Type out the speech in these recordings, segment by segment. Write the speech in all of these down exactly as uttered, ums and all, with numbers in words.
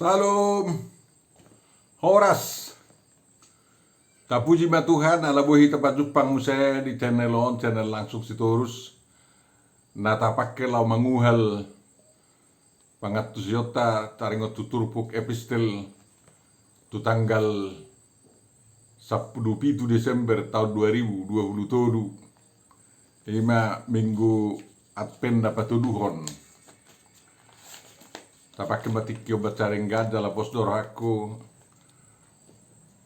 Salam. Horas. Tapuji ma Tuhan, ala boi hita pajumpang muse di channel on, channel Langsung Sitorus. Na tapake laho manguhal pangantusionta taringot tu turpuk epistel tu tanggal sampulu pitu Desember taon dua ribu dua pulu tolu. Ima minggu Advent na patoduhon. Tapake ma tingki on baca denggan jala pos do rohangku.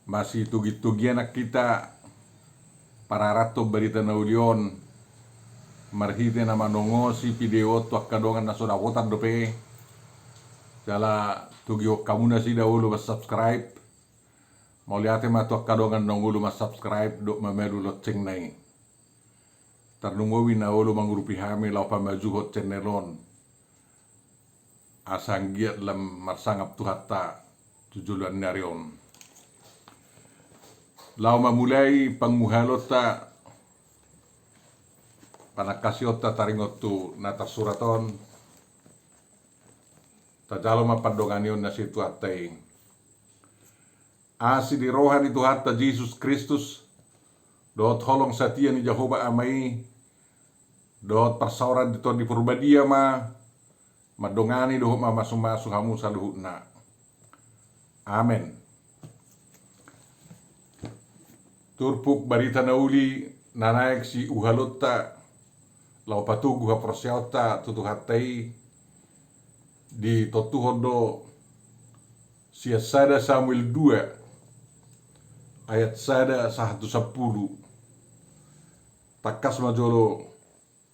Masitogitogian hita pararathon barita na uli on marhite na manongosi video on tu angka dongan na so dapotan dope. Jala togihon hamu nasida olo mansubscribe. Mauliate ma tu angka dongan naung olo mansubscribe dohot mamalu loncengna i. Tarlumobi na olo mangurupi hami laho pamajuhon channel on. Asa anggiat lam marsangap Tuhanta tu joloan ni ari on. Laho mamulai panguhalonta, panangkasionta taringot tu na tarsurat on. Tajalo ma pandonganion na sian Tuhanta i. Asi ni roha ni Tuhanta Jesus Kristus, dohot holong satia ni Jahowa Ama i, dohot parsaoran ni Tondi Porbadia ma mandongani dohot mamasumasu hamu saluhutna. Amen. Turpuk barita na uli na naeng siuhalonta laho patogu haporseaonta tu Tuhanta i ditontuhon do sian sada Samuel dua ayat sada sahat tu sampulu. Tangkas ma jolo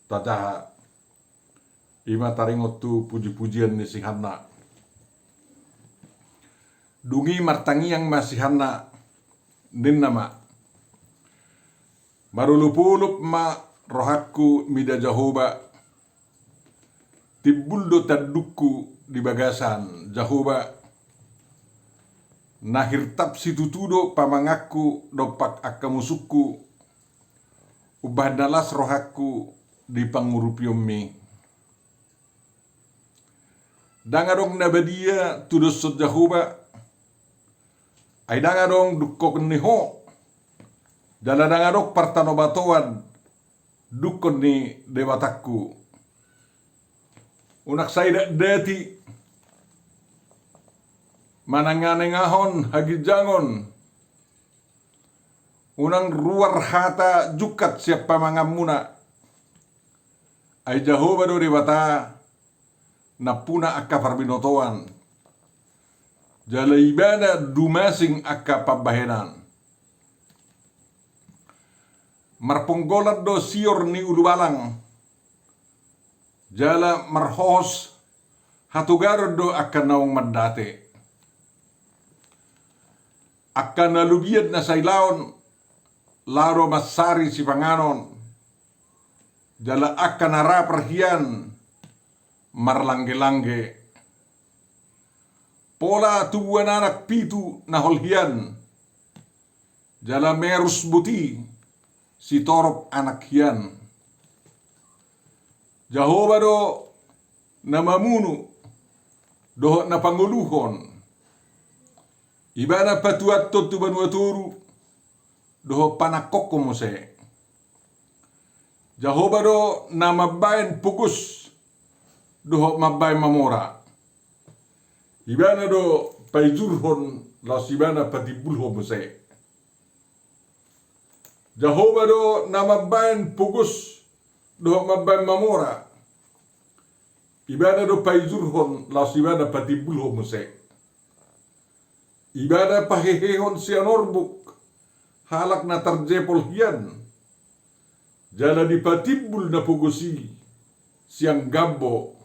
tajaha. Ima taringot tu pujipujian ni si Hanna. Dung i martangiang ma si Hanna, ninna ma: Marolopolop ma rohangku mida Jahowa, timbul do tandungku di bagasan Jahowa. Na hirtap situtu do pamanganku dompak angka musungku, umbahen na las rohangku di pangurupionmi. Ndang adong na badia tudoshon Jahowa, ai ndang adong dungkon ni ho, jala ndang adong partanobatoan dungkon ni Debatangku. Unang sai dakdati mananganengahon haginjangon, unang ruar hata jungkat sian pamanganmuna. Ai Jahowa do Debata nampuna angka parbinotoan, jala Ibana dumasing angka pambahenan. Marponggolan do sior ni ulubalang, jala marhohos hatogaron do angka naung mandate. Angka na lobian na sailaon laho do mansari sipanganon, jala angka na rap hian marlanggelangge. Pola tubuan anak pitu na hol hian, jala merus boti sitorop anak hian. Jahowa do na mamunu dohot na pangoluhon. Ibana patuathon tu banua toru dohot panangkokhon muse. Jahowa do na mambahen pogos dohot mambahen mamora. Ibana do paijurhon laos Ibana patimbulhon muse. Jahowa do na mambahen pogos dohot mambahen mamora. Ibana do paijurhon laos Ibana patimbulhon muse. Ibana pahehehon sian orbuk halak na tarjepol hian, jala dipatimbul na pogos i sian gambo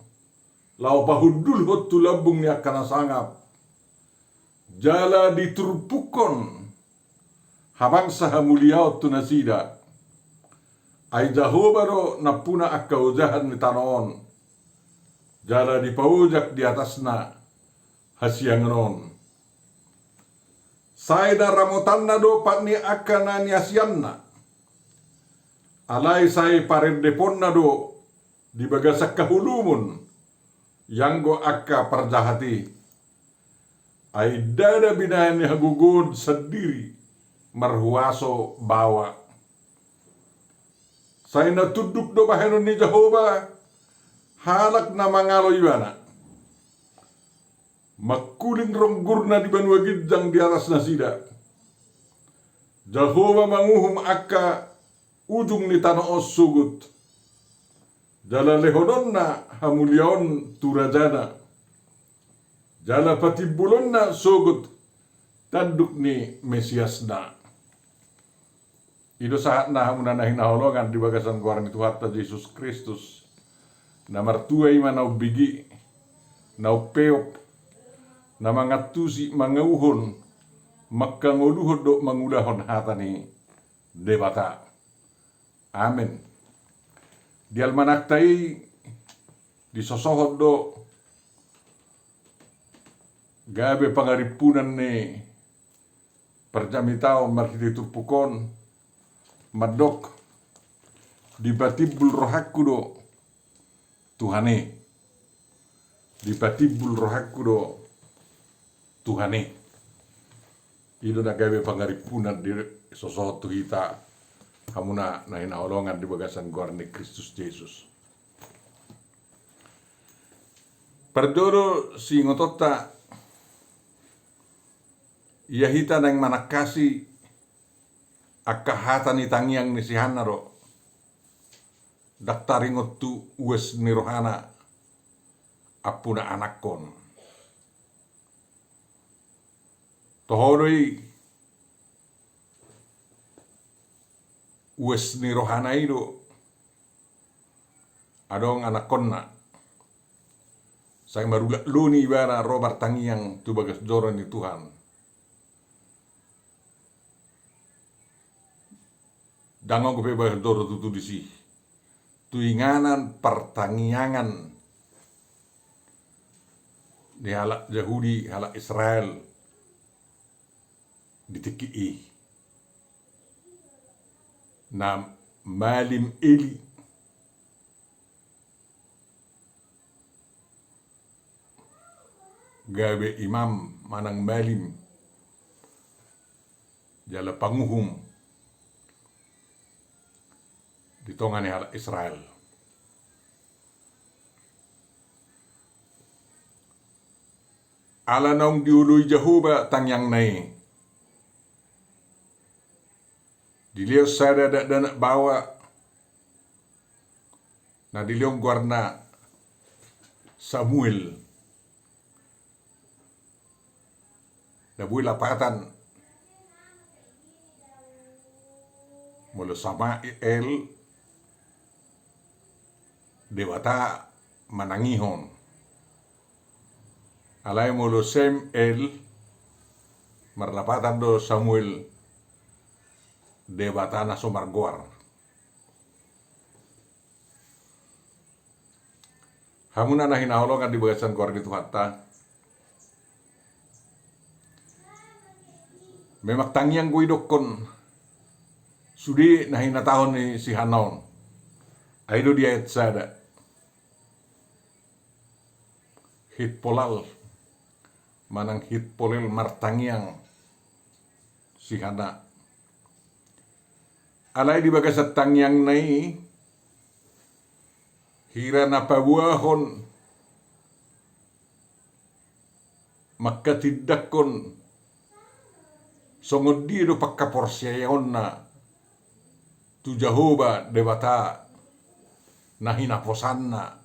laho pahundulhon tu lambung ni angka na sangap, jala diturpukhon habangsa hamuliaon tu nasida. Ai Jahowa do nampuna angka ojahan ni tano on, jala dipaojak di atasna hasiangan on. Sai na ramotanna do pat ni angka na niasianna, alai sai parendeponna do di bagasan haholomon, ianggo angka parjahat i. Ai ndada binahen ni hagogoon sandiri marhuaso baoa. Sai na tunduk do bahenon ni Jahowa halak na mangalo ibana. Mangkuling ronggurna di banua ginjang di atas nasida. Jahowa manguhum angka ujung ni tano on sogot. Jala lehononna hamuliaon tu rajana. Jala patimbulonna sogot tanduk ni Mesiasna. I do sahatna hamuna na hinaholongan di bagasan goar ni Tuhanta Jesus Kristus, na martua i ma na umbege, na umpeop, na mangantusi, mangauhon, mangkangoluhon dohot mangulahon hata ni Debata. Amen. Di almanakta i disosohon do gabe pangarimpunan ni parjamitaon marhite turpuk on, mandok: Dipatimbul rohangku do Tuhan i. Dipatimbul rohangku do Tuhan i. I do na gabe pangarimpunan disosohon tu hita, hamuna na hinaholongan di bagasan goar ni Kristus Jesus. Parjolo siingotonta, ia hita naeng manangkasi angka hata ni tangiang ni si Hanna do, ndang taringot tu uas ni rohana ampuna anakkon. Toho do i, uas ni rohana i do adong anakkonna. Sai marulak loni ibana ro martangiang tu bagas joro ni Tuhan. Ndang adong dope bagas joro tutu disi. Tu inganan partangiangan ni halak Jahudi, halak Israel di tingki i. Na malim Eli gabe imam manang malim jala panguhum di tonga ni halak Israel. Ala naung dioloi Jahowa tangiangna i, dilehon sada dakdanak baoa na dilehon goarna Samuel. Na boi lapatan, molo Samael, Debata manangihon. Alai molo Samuel, marlapatan do Samuel, Debata na so margoar. Hamuna na hinaholongan di bagasan goar ni Tuhanta. Memang tangiang do i dokkon sude na hinatahon ni si Hanna on. Ai do di ayat sada. Hitpolal manang hitpolel martangiang si Hanna. Alai di bagasan tangiangna i, hira na paboahon manghatindanghon songon dia do panghaporseaonna tu Jahowa Debata na hinaposanna,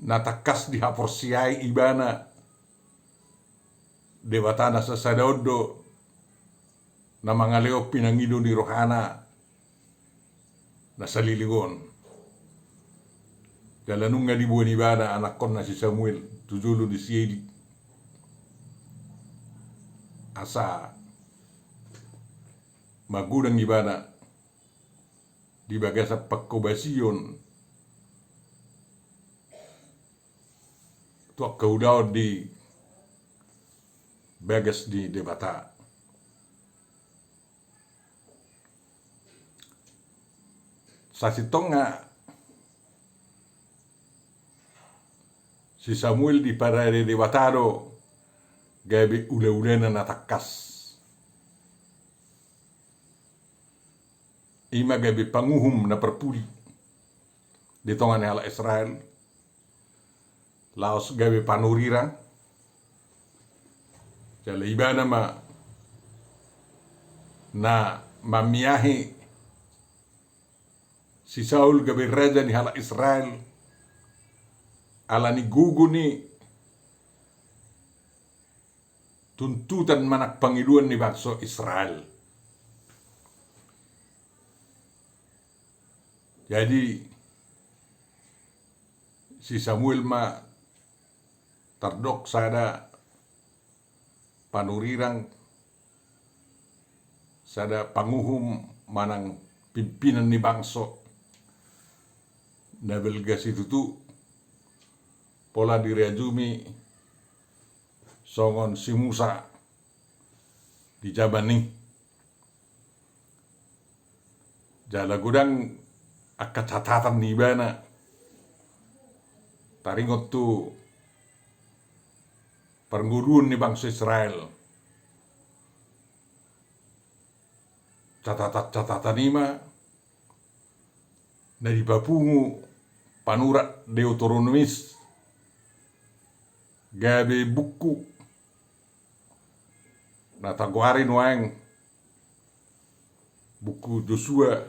na tangkas dihaporseai ibana, Debata na sasada on do na mangalehon pinangido ni rohana na saleleng on. Jala nunga diboan ibana anakkonna si Samuel tu jolo ni si Eli, asa magodang ibana di bagasan pangkobasion tu angka ulaon di bagas ni Debata. Sasintongna Si Samuel diparade Debata do gabe ulaulana na tangkas. I ma gabe panguhum na parpudi di tonga ni halak Israel, laos gabe panurirang. Jala ibana ma na mamiahi si Saul gabe raja ni halak Israel, ala ni gogo ni tuntutan manang pangidoan ni bangso Israel. Jadi si Samuel ma tardok sada panurirang, sada panguhum manang pimpinan ni bangso na balga situtu, pola dirajumi songon si Musa di jaman i. Jala godang angka catatan ni ibana taringot tu parngoluon ni bangso Israel. Catatan-catatan i ma na dipapungu panurat Deuteronomis gabe buku na tagoari nuaeng buku Josua,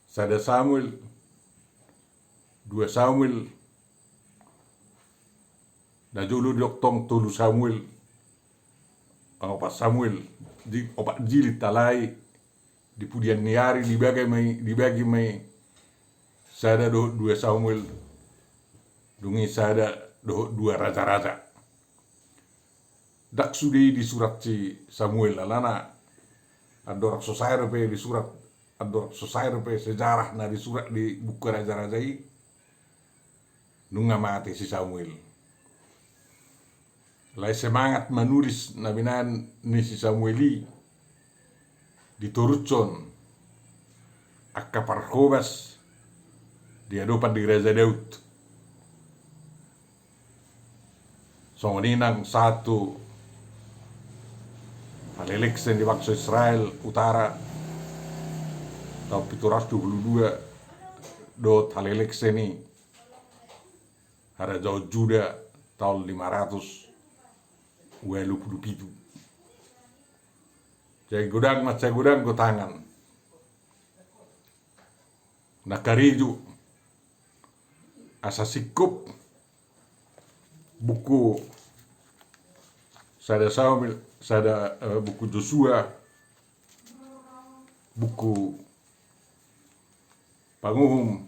sada Samuel, dua Samuel, na jolo didok tong tolu Samuel, opat Samuel, di opat jilid, alai di pudian ni ari dibagi ma i, dibagi ma i sada dohot dua Samuel, dung i sada dohot dua Raja-raja. Ndang sude i disurat si Samuel, alana andorang so sae dope disurat, andorang so sae dope sejarah na disurat di buku Raja-raja i, nunga mate si Samuel. Alai semangat manulis na binaen ni si Samuel i ditorushon angka parhobas di adopan ni Raja Daud. Songon i nang sahat tu halelengse ni bangso Israel utara taon pitu ratus dua pulu dua dohot halelengse ni harajaon Juda taon lima ratus ualu pulu pitu. Jadi godang, mansai godang gotangan na karejo asa singkop buku sada Samuel, sada, eh, buku Josua, buku Panguhum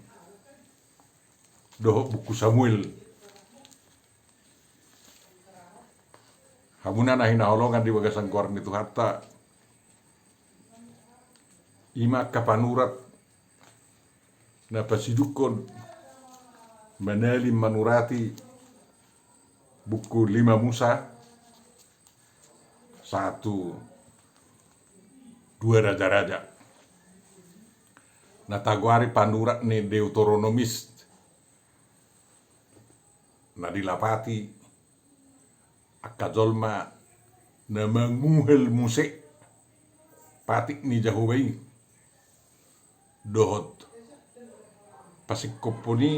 dohot buku Samuel. Hamuna na hinaholongan di bagasan goar ni Tuhanta, i ma angka panurat na pasidungkon manalin manurati buku Lima Musa sahat tu Dua Raja-raja, na tagoari panurat ni Deuteronomis, na dilapati angka jolma na manguhal muse patik ni Jahowa i dohot pasingkophon i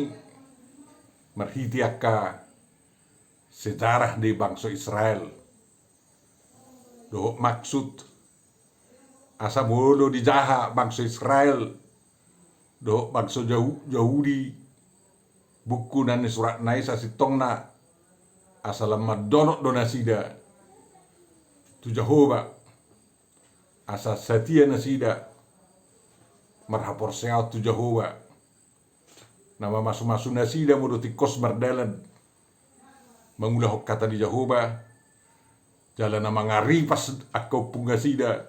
marhite angka sejarah di bangso Israel dohot maksud asa molo dijaha bangso Israel dohot bangso Jahu-, Jahudi buku na nisuratna i sasintongna, asa lam mandonok do nasida tu Jahowa, asa satia nasida marhaporseaon tu Jahowa. Na mamasumasu nasida molo tingkos mardalan mangulahon hata ni Jahowa, jala na mangaripas angka ompung nasida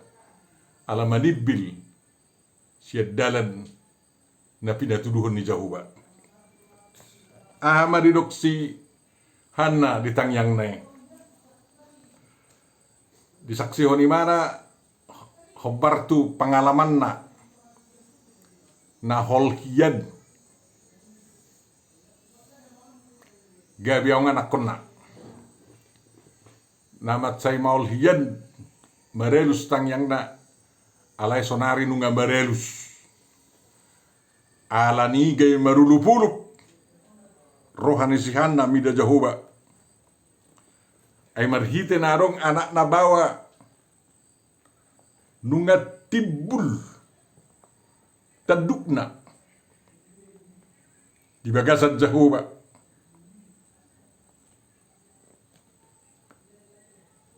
ala manimbil sian dalan na pinatuduhon ni Jahowa. Aha ma didok si Hanna di tangiangna i? Disaksihon ibana hombar tu pangalamanna na hol hian Gabe ahu anakkonna. Na mansai maol hian maralus tangiangna, alai sonari nunga maralus. Alani i gabe marulupulup roha ni si Hanna mida Jahowa. Ai marhite na adong anakna baoa nunga timbul tandukna di bagasan Jahowa.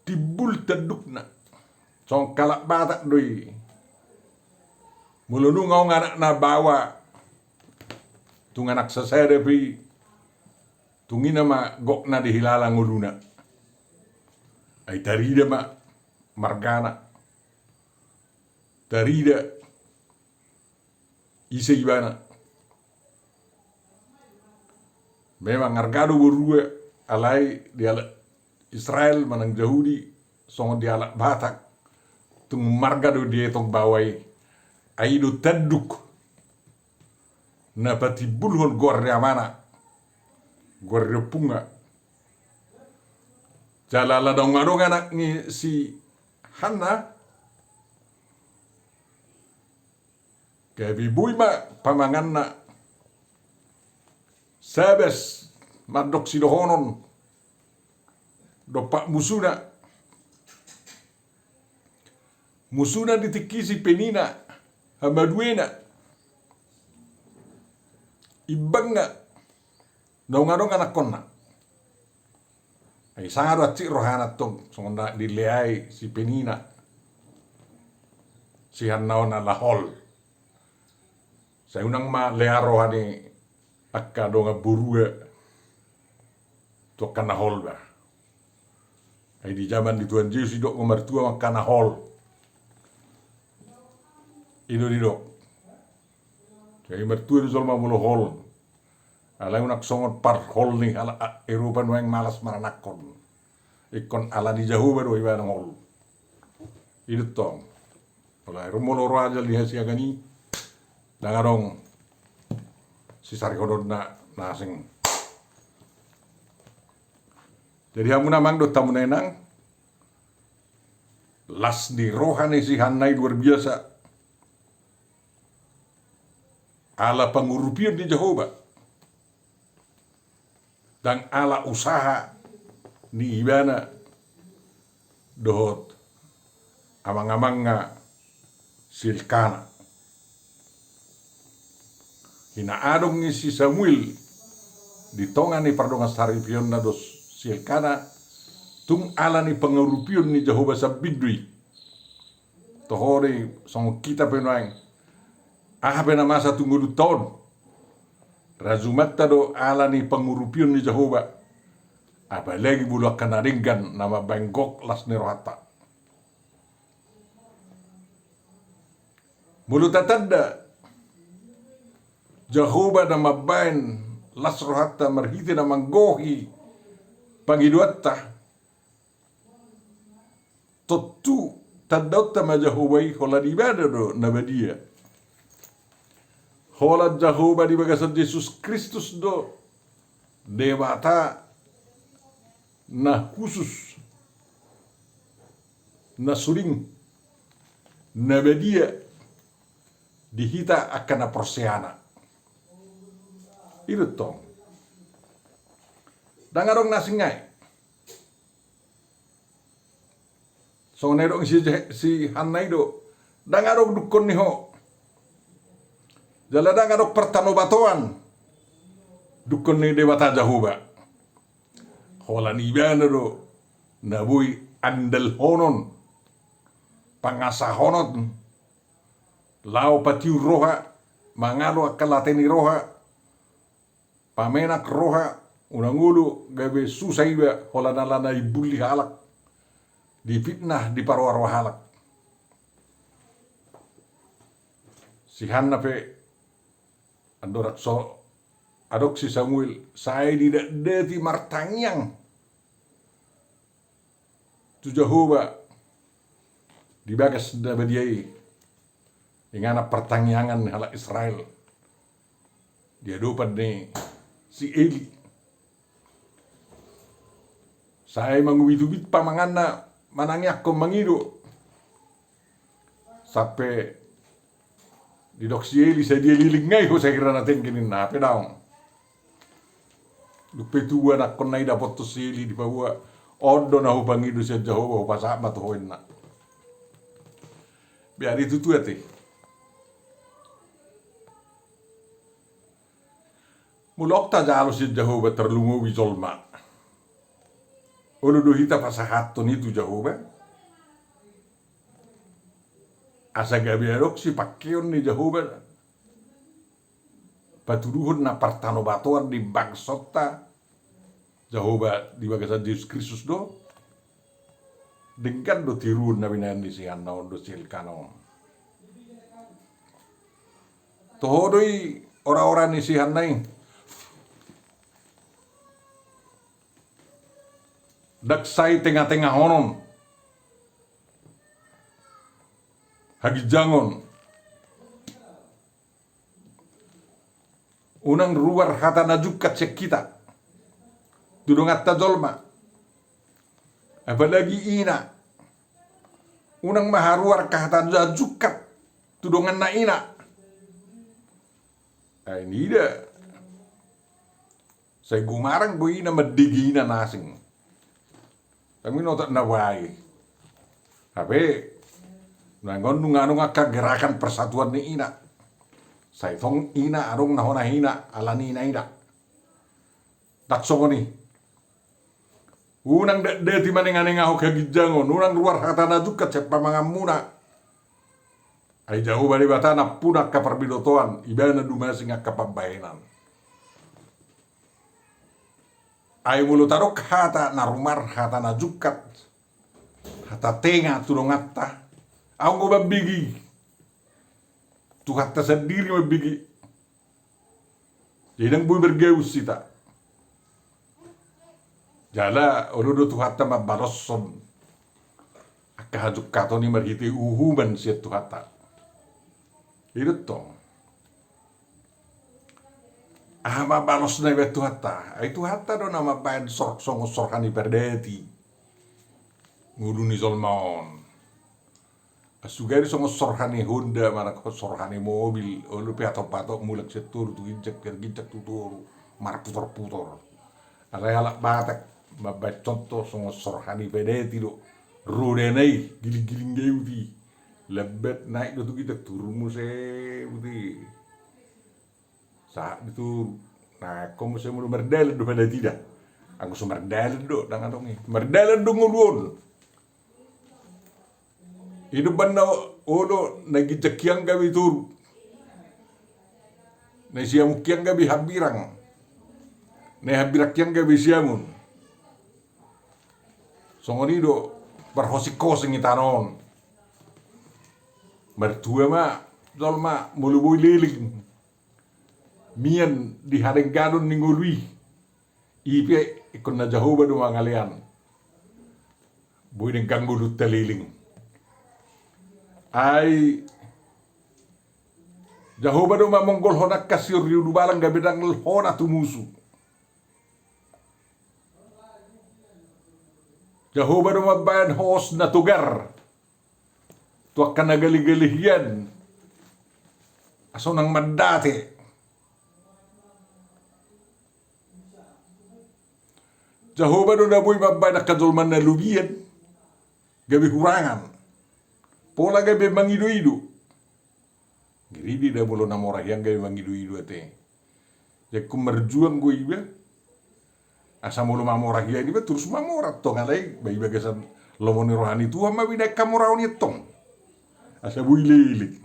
Timbul tandukna. Songon halak Batak do i. Molo nunga adong anakna baoa, tung anak sasada pe i, tung i nama gokna dihilala ngoluna. Ai tarida ma margana. Tarida ise ibana. Memang arga do borua, alai di halak Israel manang Jahudi, songon di halak Batak, tung marga do dietong baoa i. Ai i do tanduk na patimbulhon goar ni amana, goar ni ompungna. Jala ala naung adong anak ni si Hanna, gabe boi ma pamanganna. Sabas mandok sidohonon dompak musuna. Musuna di tingki i si Penina, hamaduena. Imbangna, naung adong anakkonna. Ai sanga do hansit rohana tong, songon na dileai si Penina si Hanna on ala hol. Sai unang ma lea roha ni angka dongan borua tu angka na hol ba. Ai di jaman ni Tuhan Jesus didok do martua ma angka na hol. I do didok. Jadi martua do jolma molo hol. Alai unang songon parhol ni halak Eropa nuaeng malas maranakhon. Ingkon ala ni Jahowa do ibana hol. I do tong. Alai ro molo ro ajal ni hasiangan i, ndang adong sisarihononna na asing. Jadi hamu na amang dohot hamu na inang, las ni roha ni si Hanna i luar biasa. Ala pangurupion ni Jahowa. Ndang ala usaha ni ibana dohot amang-amangna si Elkana. Di na adong i si Samuel di tonga ni pardongansaripeonna dohot si Elkana, tung ala ni pangurupion ni Jahowa sambing do i. Toho do i songon hita pe nuaeng. Aha pe na masa tu ngolunta on, rajumanta do ala ni pangurupion ni Jahowa. Apalagi molo angka na denggan na mambaen gok las ni rohanta. Molo tatanda Jahowa na mambaen las rohanta marhite na manggohi pangidoanta, tontu tandaonta ma Jahowa i holan ibana do na badia. Holan Jahowa di bagasan Jesus Kristus do Debata na khusus, na suling, na badia di hita angka na porseana. I do tong. Ndang adong na asing i. Songon na didok si, si Hanna i do, ndang adong dungkon ni ho. Jala ndang adong partanobatoan dungkon ni Debata Jahowa. Holan ibana do na boi andalhonon, pangasahonon, laho patiur roha, mangalo angka late ni roha, pamenak roha, unang olo gabe susa iba holan ala na imbulli halak, dipitnah, diparoa-roa halak. Si Hanna pe andorang so adong si Samuel, sai didatdati martangiang tu Jahowa di bagas na badia i, inganan partangiangan ni halak Israel di adopan ni si Eli. Sai mangubitubit pamanganna manangiangkon mangido. Sampe didok si Eli, sadia leleng nai ho sahira na tengge ninna, hape daong. Dung pe tubu anakkonna i dapothon si Eli dipaboa, on do na hupangido sian Jahowa, hupasahat ma tu ho inna. Biar i tutu ate. Molo tajalo sian Jahowa tarlumobi jolma, olo do hita pasahathon i tu Jahowa. Asa gabe adong sipangkeon ni Jahowa patuduhon na partanobatoan ni bangsonta Jahowa di bagasan Jesus Kristus do. Denggan do tiruon na binahen ni si Hanna on dohot si Elkana on. Toho do i ora-ora ni si Hanna i. Ndang sai tenga-tengahonon haginjangon. Unang ruar hata na jungkat sian hita tu donganta jolma. Apalagi ina. Unang ma haruar hata na jungkat tu donganna ina. Ai nida. Sai gumarang do ina mandege ina na asing. Tanggung otak na bae. Hape nunga on nunga adong angka gerakan persatuan ni ina. Sai tong ina adong na hona hina ala ni ina ina. Ndang songon i. Unang datdati manenganengahon haginjangon, unang ruar hata na jungkat sian pamanganmuna. Ai Jahowa Debata nampuna angka parbinotoan, ibana dumasing angka pambahenan. Ai molo tadok hata na rumar, hata na jungkat, hata tenga tu donganta, ahu do mambege i. Tuhanta sandiri mambege i. Jadi ndang boi margabus hita. Jala olo do Tuhanta mambaloshon angka hajungkaton i marhite uhuman sian Tuhanta. I do tong. Aha ma balosna ibaen Tuhanta? Ai Tuhanta do na mambaen sor-, songon sorha ni pardati ngolu ni jolma on. Sugari songon sorha ni Honda manang sorha ni mobil, olo pe hatop-hatop mulak sian toru tu ginjang, sian ginjang tu toru, marputor-putor. Alai halak Batak mambaen contoh songon sorha ni pardati do. Rodana i giling-giling gayut i. Lambat naik do tu ginjang, turun muse buti. Sahat di toru. Nah, anggo muse molo mardalan do pardati da. Anggo so mardalan do, ndang adong i. Mardalan do ngolu on. I do umbahen na olo, na ginjang hian gabe toru. Na siamun hian gabe hambirang. Na hambirang hian gabe siamun. Songon i do marhosing-hosing i tano on. Martua ma jolma molo boi leleng. Mian di hadengganon ni ngolu i. I pe ingkon na Jahowa do mangalean. Boi denggan ngolunta leleng. Ai Jahowa do mamonggolhon angka sior ni ulubalang gabe dangol hona tu musu. Jahowa do mambaen hos na togar tu angka na gale-gale hian. Asa unang mandate. Jahowa do na boi mambaen angka jolma na lobian gabe hurangan. Pola gabe mangido-ido. Giri di da molo na mora hian gabe mangido-ido ate. Jadi ingkon marjuang do iba. Asa molo mamora hian iba, torus mamora tong, alai ba i bagasan lomo ni roha ni Tuhan ma binaen hamoraon i tong. Asa boi leleng.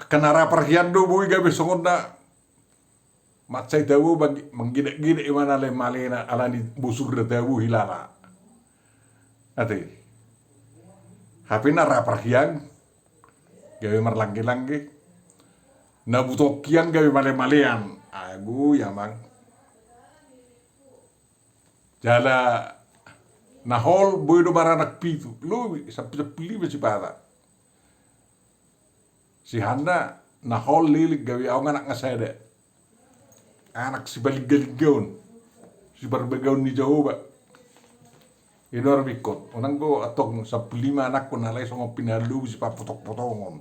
Angka na ra parhian do boi gabe songon na mansai tabo, manggedak-gedak i ma na lae malena ala ni bosurna tabo hilala. Ate. Hape na ra parhian gabe marlangge-langge. Na butok hian gabe male-malean. Agu ya mang. Jala na hol boi do maranak pitu. Lobi, sampe sampulu lima sipata. Si Hanna na hol leleng gabe ahu anakna sada. Anak sipalingga-lingga on. siparbagaon ni Jahowa. I do armingkon, unang do antong sampulu lima anakkon alai songon pinahan lobu sipapotong-potongon.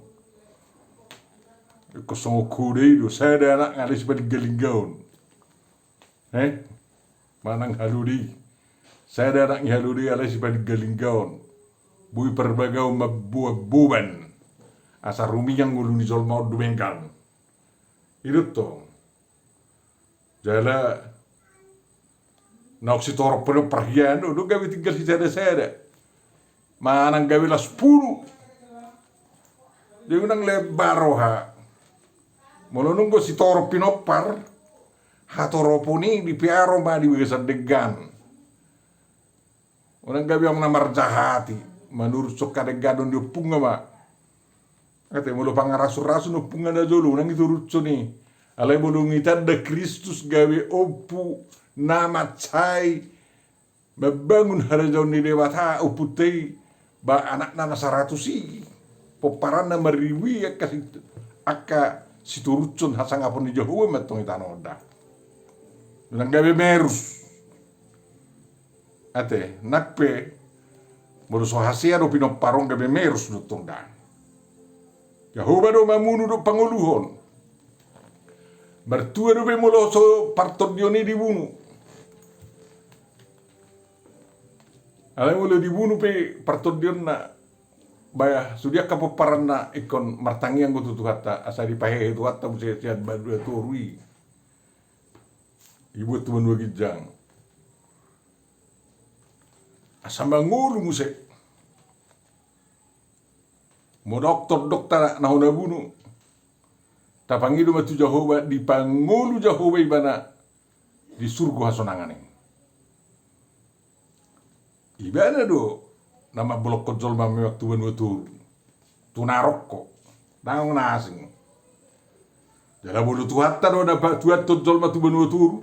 Ingkon songon kuda i do, sada anak alai sipaling-galinggaon. Eh? Manang halode i. Sada anak ni halode i alai sipaling-galinggaon. Boi parbagaon mamboan boban. Asa rumiang ngolu ni jolma on dumenggan. I do tong. Jala naung sitorop pinompar hian do, do gabe tinggal sisada-sada. Manang gabe las pulu. Jadi unang lembar roha. Molo nunga sitorop pinompar, hatoropon i dipearo ma di bagasan denggan. Unang gabe ahu na marjahati, manurut songon hadengganon ni ompungna ma. Ate, molo pangarasu-rasu ni ompungna na jolo, unang iturutson i. Alai molo nunga itanda Kristus gabe ompu na mansai mambangun harajaon ni Debata, ompunta i, ba anakna na saratus i, pomparanna marribu i, angka si-, angka siturutson hasangapon ni Jahowa ma antong i tano on da. Unang gabe merus. Ate, nang pe, molo so hasea do pinompar on gabe merus do tong da. Jahowa do mamunu dohot pangoluhon. Martua dope molo so partondion i dibunu. Alai molo dibunu pe partondionna, ba sude angka pomparanna ingkon martangiang do tu Tuhanta, asa dipahehe Tuhanta muse sian banua toru i. Dibuat tu banua ginjang. Asa mangolu muse. Molo tondongta na hona bunu, tapangido ma tu Jahowa, dipangolu Jahowa ibana di surgo hasonangan i. Ibana do na mambolongkon jolma memang tu banua toru, tu narokko, ndang na asing. Jala molo Tuhanta do na pa-, tuathon jolma tu banua toru,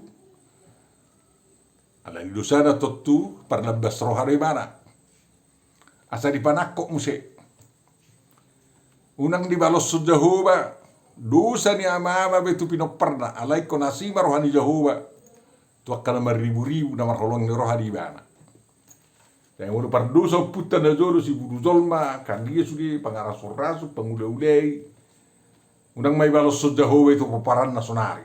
alani dosana tontu parlambas roha do ibana. Asa dipanangkok muse. Unang dibaloshon Jahowa dosa ni ama-ama be tu pinomparna, alai ingkon asi ma roha ni Jahowa tu angka na marribu-ribu na marholong ni roha di ibana. Jadi molo pardosa ompunta na jolo, sibunu jolma, kalia sude, pangarasu-rasu, pangula-ulai, unang ma ibaloshon Jahowa i tu pomparanna sonari.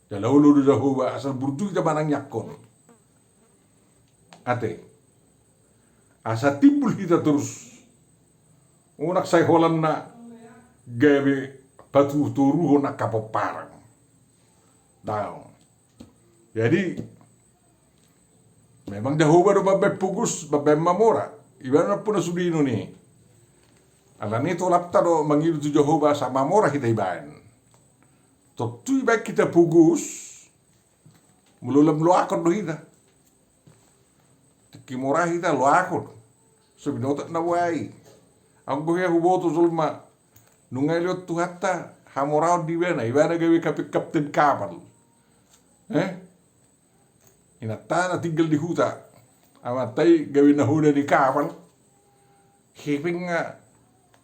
Jala olo do Jahowa, asal burju hita manangiangkon. Ate. Asa timbul hita torus. Unang sai holan na gabe patutoruhon angka pomparan. Daong. Jadi, memang Jahowa do mambaen pogos, mambaen mamora. Ibana nampuna sude i nuni. Alani tolapta do mangido tu Jahowa asa mamora hita ibaen. Tontu ibaen hita pogos, molo lam loakon do hita. Tingki mora hita loakon. So binoto na boa i. Anggo hea huboto jolma, nunga dilehon Tuhanta hamoraon di ibana, ibana gabe kapten-kapten kapal. Eh? Inanta na tinggal di huta. Amanta i gabe na hona ni kapal. Hepeng nga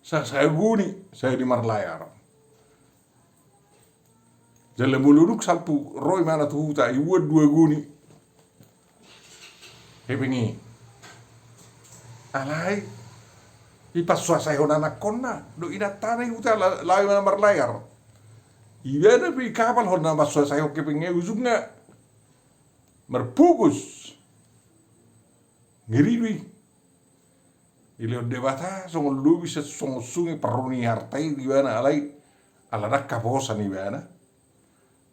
sa-, sae goni, sae di marlayar. Jala molo dung salpu ro ibana tu huta, iboan dua goni hepeng i. Alai, ipansuasaehon anakkonna dohot inantana i huta la-, laho ibana marlayar. Ibana pe i kapal hona mansuasaehon hepeng i, ujungna marpogos. Ngeri do i. Dilehon Debata songon lobi sa-, songon sunge parro ni harta i di ibana, alai ala ndang haposan ibana.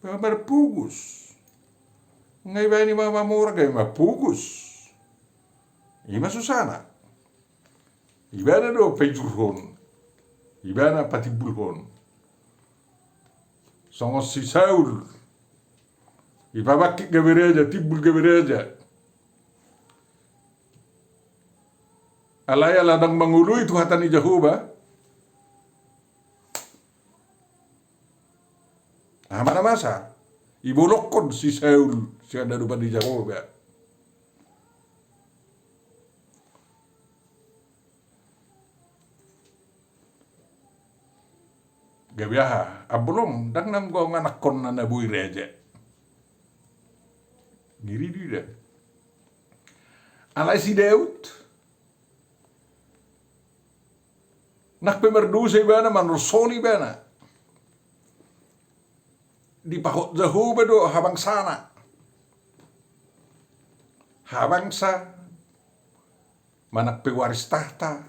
Ba marpogos. Nga ibana i ma mamora gabe marpogos. I ma susana. Ibana do paijurhon. Ibana patimbulhon. Songon si Saul. Dipabangkit gabe raja, timbul gabe raja. Alai ala ndang mangoloi tu hata ni Jahowa. Aha ma na masa? Dibolongkon si Saul sian adopan ni Jahowa. Gabe aha? Ambolong, ndang nanggo anakkonna na boi raja. Ngeri do i da. Alai si Daud, nang pe mardosa ibana, manolsoli ibana, dipahot Jahowa do habangsana. Habangsa manang pe waris tahta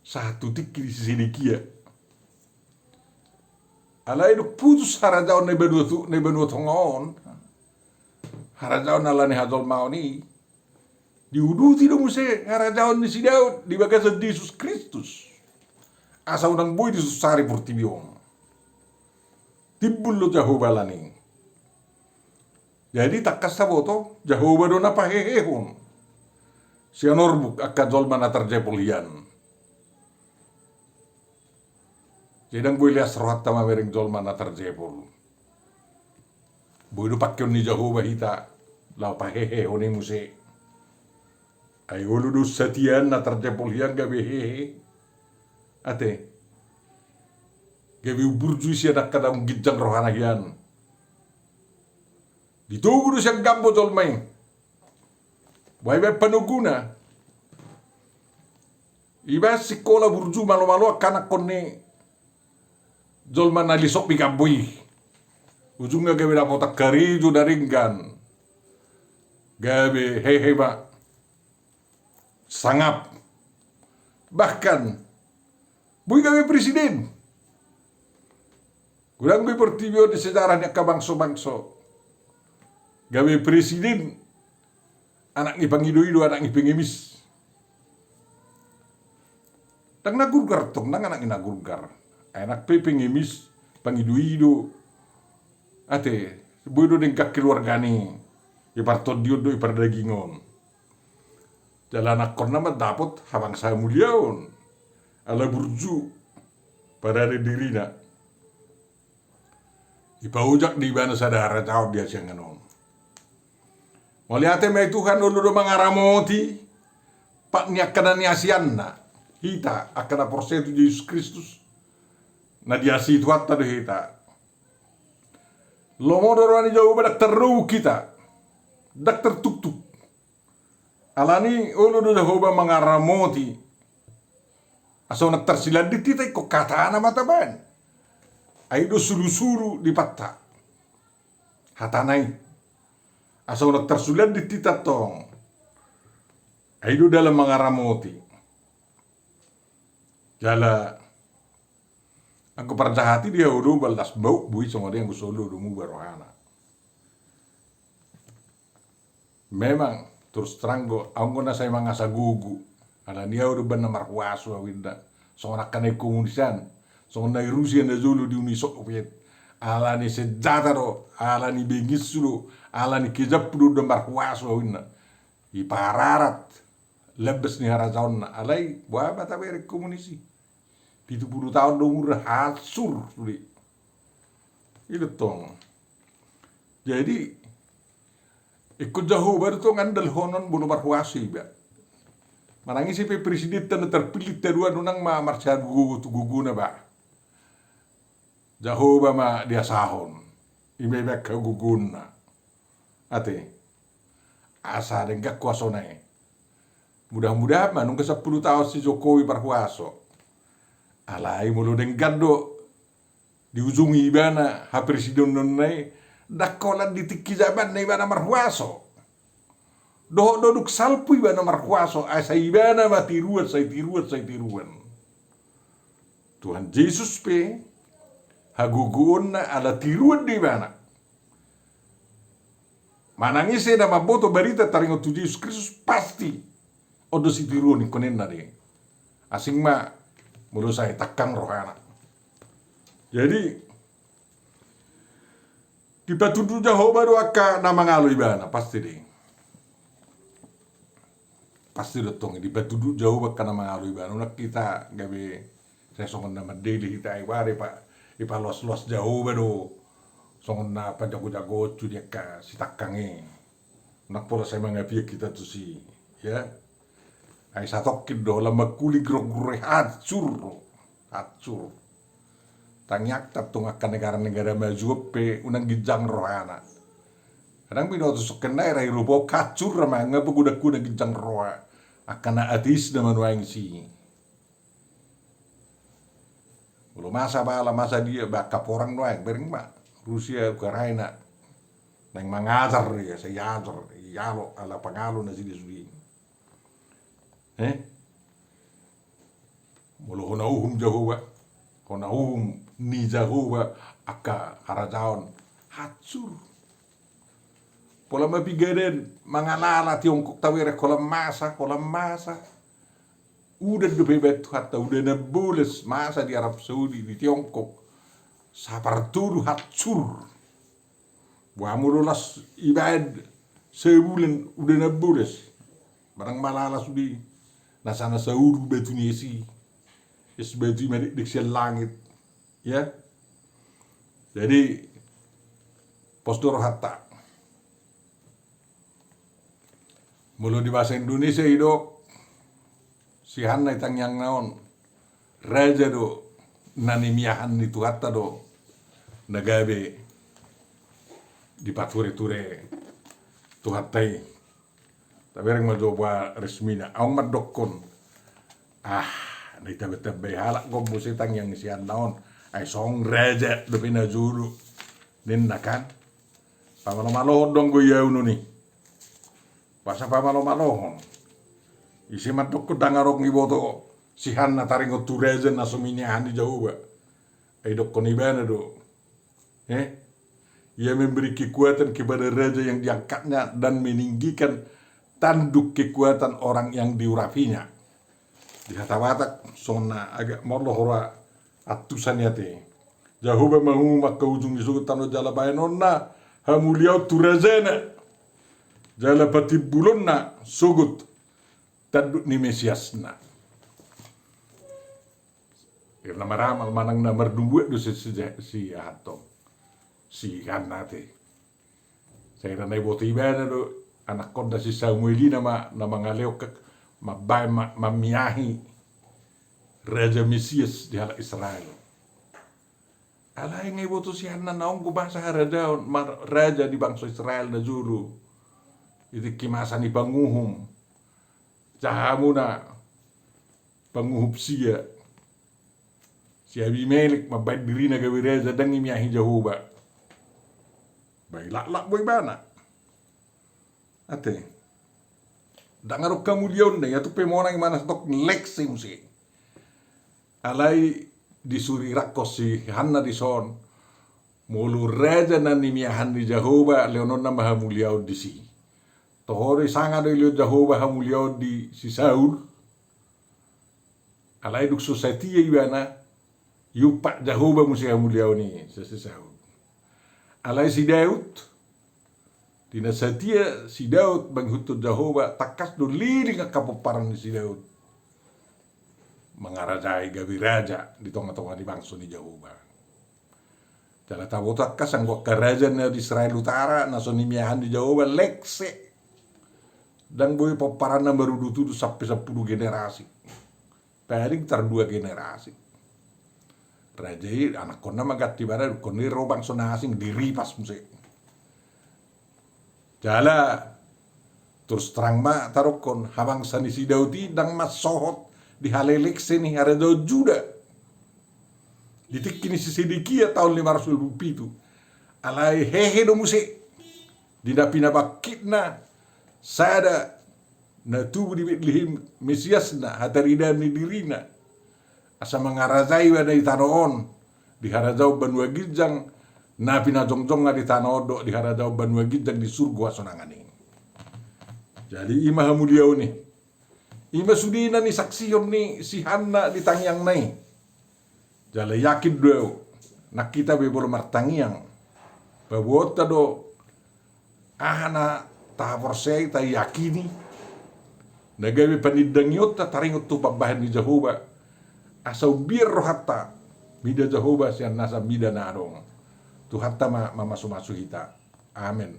sahat tu tingki ni si Sedekia. Alai dung putus harajaon na di banua tu, na di banua tonga on, harajaon ala ni hajolmaon i, diuduti do muse harajaon ni si Daud di bagasan Jesus Kristus, asa unang boi disunsari portibi on. Timbul do Jahowa ala ni i. Jadi tangkas taboto, Jahowa do na pahehehon sian orbuk angka jolma na tarjepol hian. Jadi ndang boi leas rohanta mamereng jolma na tarjepol. Boi do pangkeon ni Jahowa hita laho pahehehon i muse. Ai olo do satian na tarjepol hian gabe hehe. Ate, gabe umburju i sian angka na ginjang rohana hian. Ditogu do sian gambo jolma i. Boha ibaen panoguna? Ibaen sikola burju malomalo angka anakkon ni jolma na lisop di gambo i. Ujungna gabe dapotan karejo na denggan. Gabe hehe ma, sangap. Bahkan boi gabe presiden. Godang do i portibi on di sejarah ni angka bangso-bangso gabe presiden anak ni pangido-ido, anak ni pengemis. Ndang na gurgar tong, ndang anak ni na gurgar. Anak pe pengemis, pangido-ido. Ate, boi do denggan keluargana i. Di partondion do, di pardagingon. Jala anakkonna mandapot habangsa hamuliaon ala burju parade dirina. Dipaojak do ibana sada harajaon di hasiangan on. Mauliate ma di Tuhan, olo do mangaramoti pat ni angka na niasianna hita angka na porsea tu Jesus Kristus. Na diasii Tuhanta do hita. Lomo do roha ni Jahowa, ndang tarrobuk hita, ndang tartuktuk. Ala ni i olo do Jahowa mangaramoti. Asa unang tarsilandit hita ingkon hatana ma tabaen. Ai do sulusulu di patta hatana i. Asa unang tarsilandit hita tong. Ai do dalan mangaramoti. Jala anggo parjahat i di hau do baldas bauk boi songon dia anggo so olo do muba rohana. Memang, terus terang do, au anggo na sai mangasa gogo. Ala ni au do umbahen na marhuaso au inna. Songon angka na di komunis an, songon na di Rusia na jolo di Uni Soviet. Ala ni senjata do, ala ni benginsu do, ala ni kejamhu do umbahen marhuaso au inna. Dipararat lambas ni harajaonna. Alai boha ma tabereng komunis i? Pitu pulu taon do umurna, hancur sude. I do tong. Jadi ingkon Jahowa do tong andalhonon molo marhuaso iba. Manang ise pe presidenta na tarpillit haduan, unang ma marsihagogoon tu gogona ba. Jahowa ma diasahon. I ma ibaen hagogoonna. Ate, asa denggan huasona i. Mudah-mudahan ma nunga sampulu taon si Jokowi marhuaso. Alai molo denggan do diujungi ibana hapresidenonna i, ndang holan di tingki jamanna ibana marhuaso. Dohot do dung salpu ibana marhuaso, asa ibana ma tiruan, sai tiruan, sai tiruan. Tuhan Jesus pe hagogoonna ala tiruan do ibana. Manang ise na mamboto barita taringot tu Jesus Kristus, pasti on do sitiruon ingkon ninna do i. Asing ma molo sai tangkang rohana. Jadi dipatunduk Jahowa do angka na mangalo ibana, pasti do i. Pasti do tong i dipatunduk Jahowa angka na mangalo ibana. Unang hita gabe sai songon na mandele hita i, ware pa, ipaloas-loas Jahowa do songon na pajago-jagoonhu di angka sitangkang i. Unang pola sai mangapiak hita tusi, ya. Ai satongkin do holan mangkuling rong rure, hancur. Hancur. Tangiangta tong angka negara-negara maju on pe unang ginjang rohana. Ndang binoto songken na era i rupa on hancur ma nga pagodangkon na ginjang roha angka na ateis na manuaeng si. Molo masa bala masa dia ba angka porang nuaeng bereng ma Rusia Ukraina. Naeng mangajar ia sai ajar ialo ala pangalo nasida sude. Eh? Molo hona uhum Jahowa, hona uhum ni Jahowa angka harajaon hancur. Pola ma pigaden mangalala Tiongkok taberek holan masa holan masa. Udan dope ibaen Tuhanta udan na bolas masa di Arab Saudi di Tiongkok. Sapartodu hancur. Boha molo las ibaen sabulan udan na bolas. Barang malala sude na sana sauru batu ni es i. Es batu i madekdek sian langit. Ya. Jadi pos do rohanta. Molo di bahasa Indonesia idok si Hanna i tangiangna on raja do na nimiahan ni Tuhanta do na gabe dipatureture Tuhanta i. Tabereng ma jo boha resmina. Aung mandokkon ah na itabetambai halak gombo si tangiang si Hanna on. Ai song raja dope na jolo ninna kan. Pamalomalohon do anggo i ahu nuni. Boasa pamalomalohon? Ise mandokkon ndang adong iboto si Hanna taringot tu raja na so miniahan ni Jahowa. Ai dokkon ibana do. Eh? Ia memberi kekuatan kepada raja yang diangkatnya dan meninggikan tanduk kekuatan orang yang diurapinya. Di hata Batak songon na agak molo hora antusan i ate. Jahowa mangumum angka ujung ni sogot tano jala baenonna hamuliaon tu rajana jala patimbulonna sogot tanduk ni Mesiasna. Irna maramal manang na mardumbuat do si, si, si ahatong si Hanna ate. Sai ra na iboto ibana do anakkonna si Samuel i nama na mangaleon mambaen mamiahi raja Mesias di halak Israel. Alai nga iboto si Hanna na onggo basa harajaon ma raja di bangso Israel na jolo. Di tingki masa ni panguhum jahamuna panguhum sia si Abimelek mambaen dirina gabe raja ndang i miahi Jahowa. Bai laklak bo ibana. Ate. Ndang adong hamuliaonna ia tu pe monang imana stok lekse muse. Alai disuri rakkos si Hanna dison. Molo raja na nimiahan ni Jahowa leononna ma hamuliaon disi. Toho do i sanga do i leon Jahowa hamuliaon di si Saul. Alai dung so satia ibana iumpat Jahowa muse hamuliaon i si Saul. Alai si Daud di na satia si Daud mangihuthon Jahowa tangkas do liling angka pomparan ni si Daud. Mangarajai gabe raja di tongatonga ni bangso ni Jahowa. Jala taboto tangkas anggo angka raja na di Israel utara na so nimiahan ni Jahowa lekse. Ndang boi pomparanna marudutudu sampe sampulu generasi. Paling tar dua generasi. Raja i anakkonna ma ganti ibana dokkon i ro bangso na asing diripas muse. Jala terus terang ma tadokkon habangsa ni si Daud i ndang mansohot di halelekse ni harajaon Juda. Di tingki ni si Sedekia taon lima ratus lima pulu pitu. Alai hehe do muse di na pinabangkitna sada na tubu di Betlehem Mesiasna hataridaan ni dirina. Asa mangarajai ibana di tano on di harajaon banua ginjang na pinajongjongna di tano on dohot di harajaon banua ginjang di surgo hasonangan i. Jadi ima hamuliaon i. Ima sude na nisaksihon ni si Hanna di tangiangna i. Jala yakin do au nang hita be molo martangiang paboaonta do aha na tahaporseai taiyakini na gabe panindangionta taringot tu pambahen ni Jahowa. Asa umbiar rohanta mida Jahowa sian nasa mida na adong. Tuhanta ma mamasumasu hita. Amen.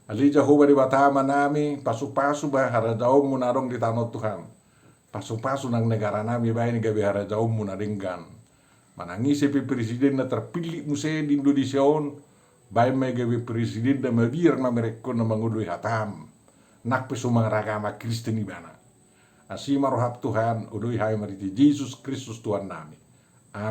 Ale Jahowa Debata Amanami, pasupasu ma harajaonmu na adong di tano on Tuhan. Pasupasu nang negaranami baen gabe harajaonmu na denggan. Manang ise pe presiden na terpilih muse di Indonesia on, Baen ma i gabe presiden na mabiar mamerengkon na mangoloi hatam. Nang pe so maragama Kristen ibana. Asi ma roham Tuhan, oloi hami marhite Jesus Kristus Tuhan nami.